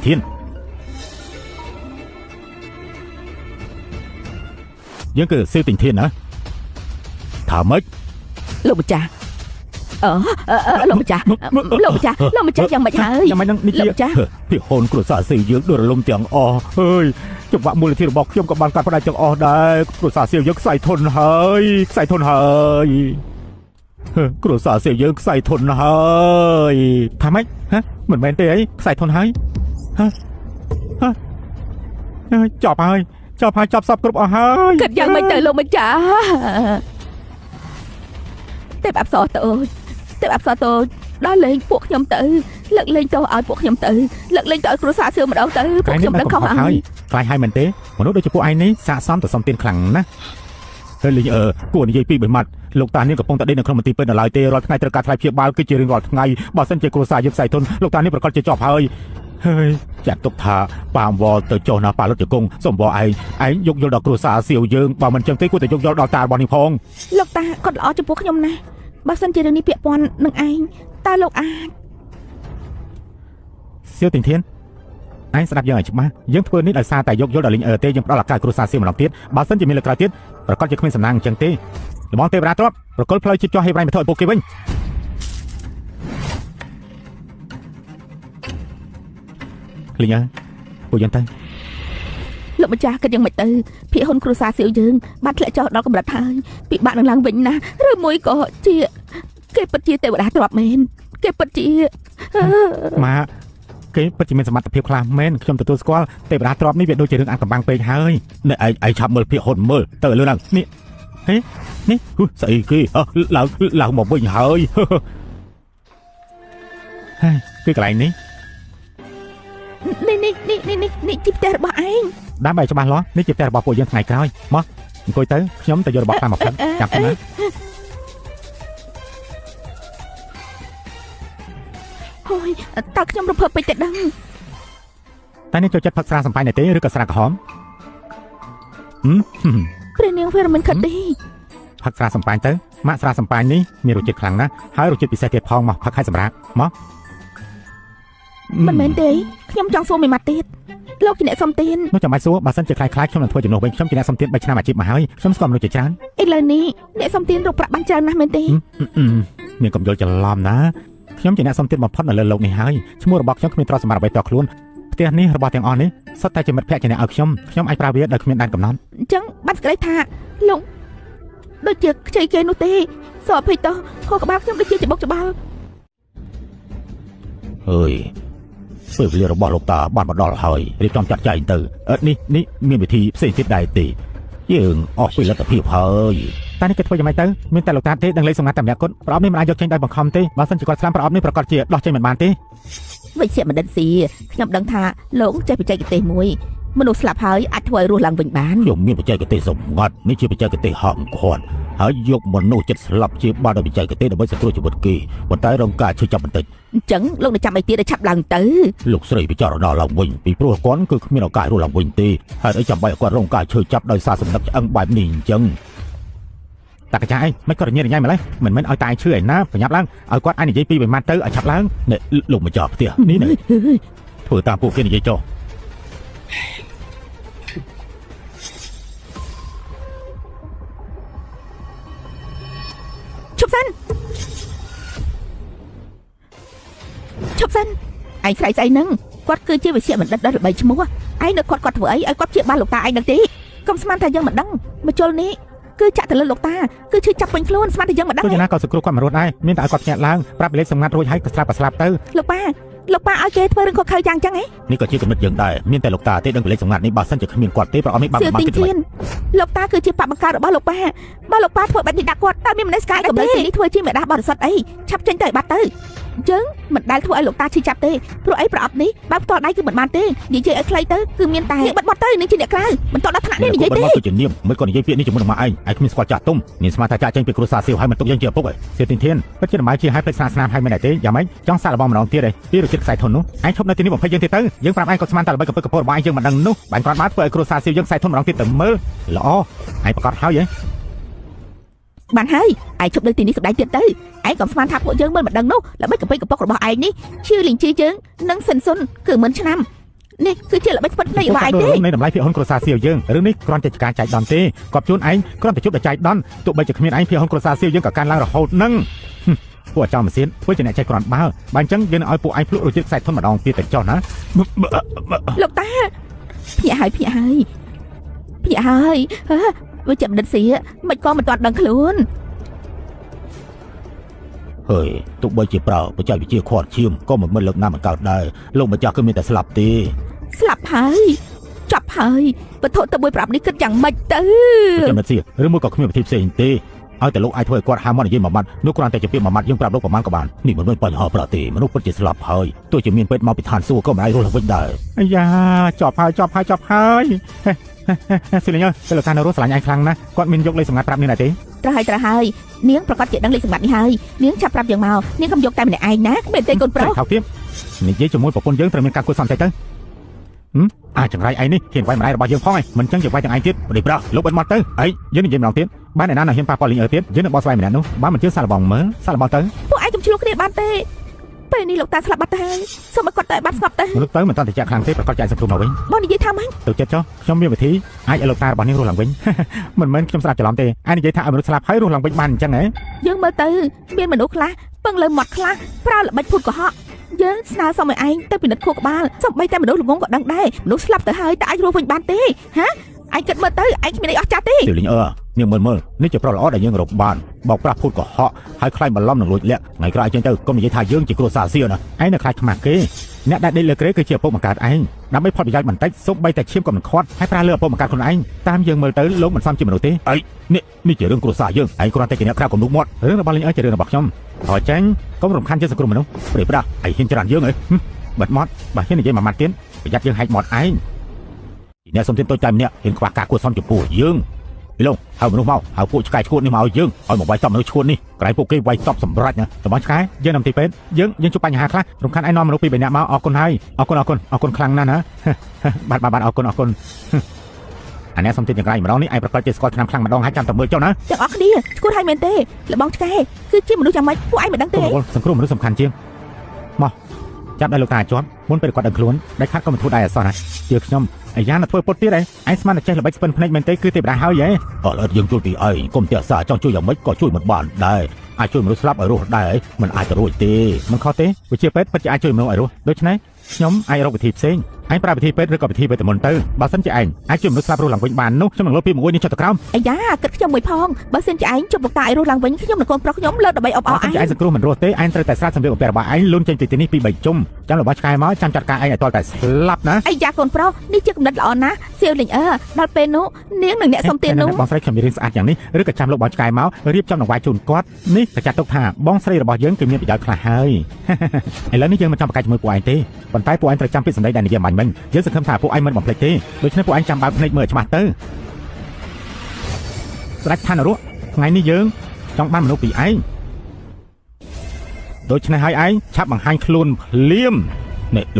ធានយើងគឺសៀវទិញធានណាថាម៉េចលោកម្ចាស់អឺលោកម្ចាស់លោកម្ចាស់លោកម្ចាស់យ៉ាងម៉េចហើយយ៉ាងម៉េចនឹងនេះជាពីហូនគ្រួសារសៀវយើងដូចរលំទាំងអស់ហើយចង្វាក់មូលនិធិរបស់ខ្ញុំក៏បានកាត់ផ្ដាច់ទាំងអស់ដែរគ្រួសារសៀវយើងខ្សែធនហើយខ្សែធនហើយគ្រួសារសៀវយើងខ្សែធនហើយថាម៉េចហ៎មិនមែនទេអីខ្សែធនហើយហ៎ហ៎ចប់ហើយចប់ហើយចប់សពគ្រប់អស់ហើយគិតយ៉ាងម៉េចទៅលោកម្ចាស់ទេពអប្សរតូចទេពអប្សរតូចដល់លេងពួកខ្ញុំទៅលើកលែងទោសឲ្យពួកខ្ញុំទៅលើកលែងទោសឲ្យគ្រួសារសៀវម្ដងទៅពួកខ្ញុំដឹងខុសហើយខ្លាចហើយមែនទេមនុស្សដូចជាពួកឯងនេះសាកសមទៅសុំទានខ្លាំងណាស់ហើយលេងគួរនិយាយពីបីម៉ាត់លោកតានាងកំពុងតែដេកនៅក្នុងមន្ទីរពេទ្យនៅឡើយទេរាល់ថ្ងៃត្រូវការថ្លៃព្យាបាលគឺជារៀងរាល់ថ្ងៃបើសិនជាគ្រួសារយើងខ្សែធនលោកតានាងប្រកាសជាចប់ហើយហើយចាត់ទុកថាប៉ាមវល់ទៅចុះណាប៉ាលុតជង្គង់សុំវល់ឯងឯងយកយល់ដល់គ្រួសារសៀវយើងបើមិនចឹងទេគួរតែយកយល់ដល់តារបស់នេះផងលោកតាគាត់ល្អចំពោះខ្ញុំណាស់បើសិនជារឿងនេះពាក់ព័ន្ធនឹងឯងតើលោកអាចសៀវទិញធានឯងស្ដាប់យើងឲ្យច្បាស់យើងធ្វើនេះដោយសារតែយកយល់ដល់លីងអឺទេយើងផ្ដល់ឱកាសគ្រួសារសៀវម្ដងទៀតបើសិនជាមានលើកក្រោយទៀតប្រកាសជាគ្មានសំណាងអញ្ចឹងទេលបងទេវតាទ្របប្រកល់ផ្លូវជីបចោះហេវរ៉ៃមកធ្វើឲ្យពួកគេវិញលីងអើពួកយើងទៅលោកម្ចាស់គិតយ៉ាងម៉េចទៅភាគហ៊ុនគ្រួសារសៀវយើងបានធ្លាក់ចុះដល់កម្រិតហើយពិបាកនឹងឡើងវិញណាស់ឬមួយក៏ជាគេពិតជាទេវតាទ្របមែនគេពិតជាម៉ាគេពិតជាមានសមត្ថភាពខ្លះមែនខ្ញុំទទួលស្គាល់ទេវតាទ្របនេះវាដូចជារឿងអាកំបាំងពេកហើយនេះឯងឯងឆាប់មើលភាគហ៊ុនមើលទៅលឿនឡើងនេះហេនេះស្អីគេឡើងឡើងមកវិញហើយហើយគឺកន្លែងនេះនេះនេះនេះនេះនេះជាផ្ទះរបស់ឯងដើម្បីច្បាស់លាស់នេះជាផ្ទះរបស់ពួកយើងថ្ងៃក្រោយមកអង្គុយទៅខ្ញុំទៅយករបស់ខ្លះមកផឹកចាំទៅណាហើយតើខ្ញុំរំភើបពេកទេដឹងតែនេះចូលចិត្តផឹកស្រាសំប៉ៃណែទេឬក៏ស្រាក្រហមព្រះនាងវាមិនខិតទេផឹកស្រាសំប៉ៃទៅម៉ាក់ស្រាសំប៉ៃនេះមានរសជាតិខ្លាំងណាស់ហើយរសជាតិពិសេសទៀតផងមកផឹកឲ្យសម្រាប់មកមិនមែនទេខ្ញុំចង់សួរមួយម៉ាត់ទៀតលោកជាអ្នកសុំទាននោះចាំបាច់សួរបើសិនជាខ្លាចខ្ញុំនឹងធ្វើជំនួសវិញខ្ញុំជាអ្នកសុំទាន3ឆ្នាំអាជីពមកហើយខ្ញុំស្គាល់មនុស្សជាច្រើនឥឡូវនេះអ្នកសុំទានរកប្រាក់បានច្រើនណាស់មែនទេមានកំយល់ច្រឡំណាខ្ញុំជាអ្នកសុំទានបំផុតនៅលើលោកនេះហើយឈ្មោះរបស់ខ្ញុំគ្មានទ្រព្យសម្បត្តិអ្វីតខ្លួនផ្ទះនេះរបស់ទាំងអស់នេះសុទ្ធតែជាមិត្តភក្តិជាអ្នកឲ្យខ្ញុំខ្ញុំអាចប្រើវាដោយគ្មានដែនកំណត់អញ្ចឹងបានសេចក្តីថាលោកដូចជាខ្ចីគេនោះទេសអភ័យតោះខក្បាលខ្ញុំដូចជាច្បុកច្បាល់ហើយពេលវេលារបស់លោកតាបានមកដល់ហើយរៀបចំចាត់ចែងទៅនេះនេះមានវិធីផ្សេងទៀតដែរទេយើងអស់ពីលទ្ធភាពហើយតែនេះគេធ្វើយ៉ាងម៉េចទៅមានតែលោកតាទេដឹងលេខសម្ងាត់តែម្នាក់គត់ប្រអប់នេះមិនអាចយកចេញដោយបង្ខំទេបើសិនជាគាត់ស្លាប់ប្រអប់នេះប្រកាសជាដោះចេញមិនបានទេវិជ្ជបណ្ឌិតស៊ីខ្ញុំដឹងថាលោកចេះបច្ចេកទេសមួយមនុស្សស្លាប់ហើយអាចធ្វើឲ្យរស់ឡើងវិញបានខ្ញុំមានបច្ចេកទេសសម្ងាត់នេះជាបច្ចេកទេសហមឃាត់ហើយយកមនុស្សចិត្តស្លាប់ជាបានដោយបច្ចេកទេសដើម្បីសង្គ្រោះជីវិតគេប៉ុន្តែរងការឈឺចាប់បន្តិចអញ្ចឹងលោកនៅចាំអីទៀតឲ្យឆាប់ឡើងទៅលោកស្រីពិចារណាឡើងវិញពីព្រោះគាត់គឺគ្មានឱកាសរស់ឡើងវិញទេហេតុអីចាំបាច់ឲ្យគាត់រងការឈឺចាប់ដោយសារសំណឹកឆ្អឹងបែបនេះអញ្ចឹងតាកាចាអីមិនគាត់រញ៉េរញ៉ៃម្លេះមិនមែនឲ្យតែឯងឈឺឯណាប្រញាប់ឡើងឲ្យគាត់អាចនិយាយពីបីម៉ាត់ទៅឲ្យឆាប់ឡើងនេះលោកម្ចាស់ផ្ទះនេះនេះធ្វើតាមពួកគេនិយាយចុះឈប់សិនឈប់សិនឯងស្រែកស្អីហ្នឹងគាត់គឺជាវិជ្ជបណ្ឌិតដ៏ល្បីឈ្មោះឯងនៅគាត់គាត់ធ្វើអីឲ្យគាត់ព្យាបាលលោកតាឯងដឹងទេកុំស្មានថាយើងមិនដឹងមជុលនេះគឺចាក់ទៅលើលោកតាគឺឈឺចាប់ពេញខ្លួនស្មានតែយើងមិនដឹងទោះយ៉ាងណាក៏សង្គ្រោះគាត់មិនរត់ដែរមានតែឲ្យគាត់ភ្ញាក់ឡើងប្រាប់ពីលេខសម្ងាត់រួចហើយក៏ស្លាប់ក៏ស្លាប់ទៅលោកប៉ាលោកប៉ាឲ្យគេធ្វើរឿងខុសខើយ៉ាងចឹងហ៎នេះក៏ជាគំនិតយើងដែរមានតែលោកតាទេដឹងពីលេខសម្ងាត់នេះបើសិនជាគ្មានគាត់ទេប្រអប់នេះបានមិនបានទេលោកតាគឺជាបបង្កើតរបស់លោកប៉ាបើលោកប៉ាធ្វើបែបនេះដាក់គាត់តើមានមនសិការដែរទេនេះធ្វើជាមេដាបរិសុទ្ធអីឆាប់ចេញទៅឲ្យបាត់ទៅយើងមិនដែលធ្វើឲ្យលោកតាឈឺចាប់ទេព្រោះអីប្រអប់នេះបើផ្ទាល់ដៃគឺមិនបានទេនិយាយឲ្យខ្លីទៅគឺមានតែបិទបាត់ទៅនឹងជាអ្នកក្រៅមិនតដល់ថ្នាក់នេះនិយាយទេគឺជានាមមិនក៏និយាយពាក្យនេះជាមួយនឹងម៉ាក់ឯងឯងគ្មានស្គាល់ចាស់ទុំមានស្មាថាចាក់ចេញពីគ្រួសារសៀវហើយមិនទុកយើងជាឪពុកឯងសៀវទីនធានពិតជាតម្លៃជាឲ្យផ្លេចស្នាស្នាមហើយមិនដែរទេយ៉ាងម៉េចចង់សាកល្បងម្ដងទៀតឯងពីរសជាតិខ្សែធននោះឯងឈប់នៅទីនេះបំពេញយើងទៀតទៅយើងប្រាប់ឯងក៏ស្មានតែល្បីកពឹកកពរបស់ឯងយើងមិនដឹងនោះបាញ់គ្រាន់បានធ្វើឲ្យគ្រួសារសៀវយើងខ្សែធនម្ដងទៀតទៅមើលល្អឯងប្រកាសហើយហ៎បានហើយឯងជប់នៅទីនេះសម្ដែងទៀតទៅឯងក៏ស្មានថាពួកយើងមើលមិនដឹងនោះល្បីកពឹកកពករបស់ឯងនេះឈឺលីងជីយើងនិងសិនសុនគឺមិនឆ្នាំ នេះគឺជាល្បិចស្ពិតភ្នែករបស់ឯងទេ នៃតម្លៃភាគហ៊ុនគ្រួសារសៀវយើងរឿងនេះគ្រាន់តែជាការចែកដន្យទេគាត់ជូនឯងគ្រាន់តែជប់តែចែកដន្យទោះបីជាគ្មានឯងភាគហ៊ុនគ្រួសារសៀវយើងក៏កើនឡើងរហូតនឹងពួកអាចមសៀនធ្វើជាអ្នកចេះគ្រាន់បើបើអញ្ចឹងយើងនឹងឲ្យពួកឯងភ្លក់រសជាតិខ្សែធនម្ដងទៀតទៅចុះណា លោកតាភ្ញាក់ហើយភ្ញាក់ហើយភ្ញាក់ហើយវាជាបណ្ឌិតសៀមិនក៏មិនទាន់ដឹងខ្លួន ហើយទោះបីជាប្រើបច្ចេកវិទ្យាខាត់ឈាមក៏មិនមិនលើកណាមិនកើតដែរលោកម្ចាស់គឺមានតែស្លាប់ទេ ស្លាប់ហើយចាប់ហើយវត្ថុទៅមួយប្រាប់នេះគិតយ៉ាងម៉េចទៅ ចំណិតសៀឬមួយក៏គ្មានវិធីផ្សេងទេឲ្យតែលោកអាចធ្វើឲ្យគាត់ហាមាត់និយាយមួយម៉ាត់នោះគ្រាន់តែជាពាក្យមួយម៉ាត់យើងប្រាប់លោកប្រហែលក៏បាននេះមិនមែនបញ្ហាប្រាទេមនុស្សពិតជាស្លាប់ហើយទោះជាមានពេទ្យមកពីឋានសួគ៌ក៏មិនអាចរស់ឡើងវិញដែរអាយ៉ាចប់ហើយចប់ហើយចប់ហើយស៊ីលីញអើយពេលលោកតានៅរស់ស្រឡាញ់ឯងខ្លាំងណាស់គាត់មានយកលេខសម្ងាត់ប្រាប់នាងដែរទេ ត្រូវហើយត្រូវហើយនាងប្រកាសជាដឹងលេខសម្ងាត់នេះហើយនាងឆាប់ប្រាប់យើងមកនាងកុំយកតែម្នាក់ឯងណាមែនទេកូនប្រុស ថោកទៀតនិយាយជាមួយប្រពន្ធយើងត្រូវមានការគួរសមតិចទៅអាចង្រៃឯងនេះហ៊ានវាយម្ដាយរបស់យើងផងឯងមិនចឹងយើងវាយទាំងឯងទៀតបដិប្រាស់លោកបិទមាត់ទៅអីយើងនិយាយម្ដងទៀតបានឯណាណាហ៊ានប៉ះពាល់លីងអើទៀតយើងនឹងបោះស្វ័យម្នាក់នោះបានមិនជឿសាឡបងមើលសាឡបងទៅ ពួកឯងកុំឆ្លោះគ្នាបានទេពេលនេះលោកតាស្លាប់បាត់ទៅហើយសូមឲ្យគាត់តែបានស្ងប់ទៅ លោកទៅមិនតាន់តែចាក់ខ្លាំងទេប្រកាសចាក់សង្គ្រោះមកវិញ បងនិយាយថាម៉េច ទៅចិត្តចុះខ្ញុំមានវិធីអាចឲ្យលោកតារបស់នាងរស់ឡើងវិញមិនមែនខ្ញុំស្ដាប់ច្រឡំទេឯងនិយាយថាឲ្យមនុស្សស្លាប់ហើយរស់ឡើងវិញបានអញ្ចឹងហ៎ យើងមើលទៅមានមនុស្សខ្លះពឹងលើមាត់ខ្លះប្រើល្បិចភូតកុហកយើងស្នើសុំឲ្យឯងទៅពិនិត្យខួរក្បាលសូម្បីតែមនុស្សល្ងងក៏ដឹងដែរមនុស្សស្លាប់ទៅហើយតែអាចរស់វិញបានទេហ៎ឯងគិតមើលទៅឯងគ្មានអីអស់ចាស់ទេ ទីលីងអើនាងមើលមើលនេះជាប្រុសល្អដែលយើងរកបានបោកប្រាស់ភូតកុហកហើយខ្លាញ់បន្លំនឹងលួចលាក់ថ្ងៃក្រោយចេញទៅកុំនិយាយថាយើងជាគ្រួសារសៀណាឯងនៅខ្លាចខ្មាស់គេអ្នកដែលដេកលើគ្រែគឺជាឪពុកបង្កើតឯងដើម្បីផលប្រយោជន៍បន្តិចសូម្បីតែឈាមក៏មិនខាត់ហើយប្រើលើឪពុកបង្កើតខ្លួនឯងតាមយើងមើលទៅលោកមិនសមជាមនុស្សទេអីនេះនេះជារឿងគ្រួសារយើងឯងគ្រាន់តែជាអ្នកក្រៅគំនុកមាត់រឿងរបស់លីងអើជារឿងរបស់ខ្ញុំហើយចេញកុំរំខានជាសង្គមមនុស្សព្រេប្រាស់ឯងហ៊ានច្រានយើងអីបិទមាត់បើហ៊ាននិយាយមួយម៉ាត់ទៀតប្រយ័ត្នយើងហែកមាត់ឯងអ្នកសុំទានតូចតែម្នាក់ហ៊ានខ្វះការគួរសមចំពោះយើងពីលោកហៅមនុស្សមកហៅពួកឆ្កែឈួតនេះមកឲ្យយើងឲ្យមកវាយតប់មនុស្សឈួតនេះក្រែងពួកគេវាយតប់សម្រេចណារបស់ឆ្កែយើងនៅទីពេទ្យយើងយើងជួបបញ្ហាខ្លះរំខានឯនាំមនុស្សពីរបីនាក់មកអរគុណហើយអរគុណអរគុណអរគុណខ្លាំងណាស់ណាបាទបាទបាទអរគុណអរគុណអានេះសុំទានចង្រៃម្ដងនេះឯងប្រកាសជាស្គាល់ឆ្នាំខ្លាំងម្ដងហើយចាំតែមើលចុះណា ទាំងអស់គ្នាឈួតហើយមែនទេលបងឆ្កែគឺជាមនុស្សយ៉ាងម៉េចពួកឯងមិនដឹងទេ សង្គ្រោះមនុស្សសំខាន់ជាងមកចាប់ដល់លោកតាជាប់មុនពេលគាត់ដឹងខ្លួនដែលខាត់ក៏មិនធូរដែរអសោះណាជាខ្ញុំអាយ៉ាណាធ្វើពុតទៀតឯងឯងស្មានតែចេះល្បិចស្ពិនភ្នែកមែនទេគឺទេវតាហើយហ៎អត់អត់យើងជួយពីឯងកុំតែសាចង់ជួយយ៉ាងម៉េចក៏ជួយមិនបានដែរអាចជួយមនុស្សស្លាប់ឲ្យរស់ដែរមិនអាចទៅរួចទេមិនខុសទេវិជាពេទ្យពិតជាអាចជួយមនុស្សឲ្យរស់ដូច្នេះខ្ញុំអាចរកវិធីផ្សេងឯងប្រើវិធីពេទ្យឬក៏វិធីវេទមន្តទៅបើសិនជាឯងអាចជួយមនុស្សស្លាប់រស់ឡើងវិញបាននោះខ្ញុំនឹងលុបពីមួយនេះចុះទៅក្រោម អាយ៉ាគិតខ្ញុំមួយផងបើសិនជាឯងជប់លោកតាឲ្យរស់ឡើងវិញខ្ញុំនឹងកូនប្រុសខ្ញុំលើកដើម្បីអបអរ បើសិនជាឯងសង្គ្រោះមិនរស់ទេឯងត្រូវតែស្រាតសម្លៀកបំពាក់របស់ឯងលូនចេញពីទីនេះពីបីជុំចាំរបស់ឆ្កែមកចាំចាត់ការឯងឲ្យទាល់តែស្លាប់ណា អាយ៉ាកូនប្រុសនេះជាកំណត់ល្អណាស់សៀវលីងអើដល់ពេលនោះនាងនឹងអ្នកសុំទាននោះ បងស្រីខ្ញុំមានរឿងស្អាតយ៉ាងនេះឬក៏ចាំលោកបងឆ្កែមករៀបចំដង្វាយជូនគាត់នេះក៏ចាត់ទុកថាបងស្រីរបស់យើងគឺមានប្រយោជន៍ខ្លះហើយឥឡូវនេះយើងមិនចាំប្រកែកជាមួយពួកឯងទេប៉ុន្តែពួកឯងត្រូវចាំពាក្យសម្ដីដែលនិយាយបាញ់មិញយើងសង្ឃឹមថាពួកឯងមិនបំភ្លេចទេដូច្នេះពួកឯងចាំបើកភ្នែកមើលឲ្យច្បាស់ទៅស្ដេចឋានរកថ្ងៃនេះយើងចង់បានមនុស្សពីឯងដូច្នេះហើយឯងឆាប់បង្ហាញខ្លួនភ្លាមនេះ។